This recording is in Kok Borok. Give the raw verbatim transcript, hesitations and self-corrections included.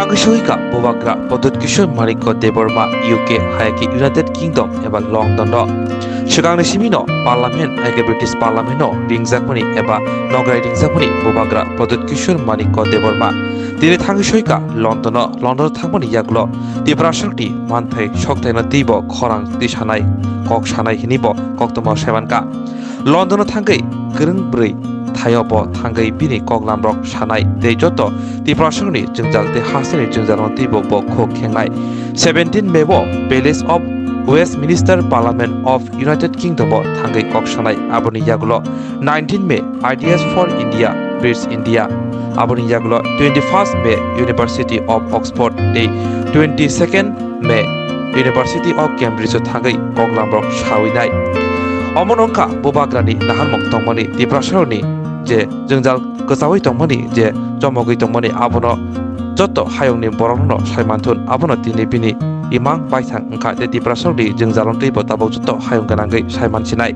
Ang soika Bubagra Pradyut Kishore Manikya Debbarma U K, hayaki United Kingdom eba London no. Swkangni simi no Parliament, hayaki British Parliament no ringjakmani eba nograi ringjakmani Bubagra Pradyut Kishore Manikya Debbarma tini thangwi soika London no. London no thangmani yagulo Tiprasani manthai sokthai no teibo khorang twi sanai, kok sanai hinwi bo koktwma saimankha. London no thangwi kwrwng bwrwi thaio bo thangwi bini koklam rok sanai tei joto Tiprasani jwngjal tei hasteni jwngjal no teibo bo khuk khengnai. Seventeen May bo Palace of Westminster Parliament of United Kingdom o thangwi kok sanai. Aboni yagulo nineteen May Ideas for India, Bridge India. Aboni yagulo twenty-first May University of Oxford tei twenty-second May University of Cambridge o thangwi koklam rok sawi nai. Omo wngkha Bubagrani naharmung tongmani, Tiprasarokni je jwngjal kwchawi tongmani, je chomogwi tongmani, abono joto hayungni borokno saimanthun, abono tini bini imang baithang wngkha tei Tiprasarokni jwngjal teibo tabuk joto hayung gwnangwi saimansinai.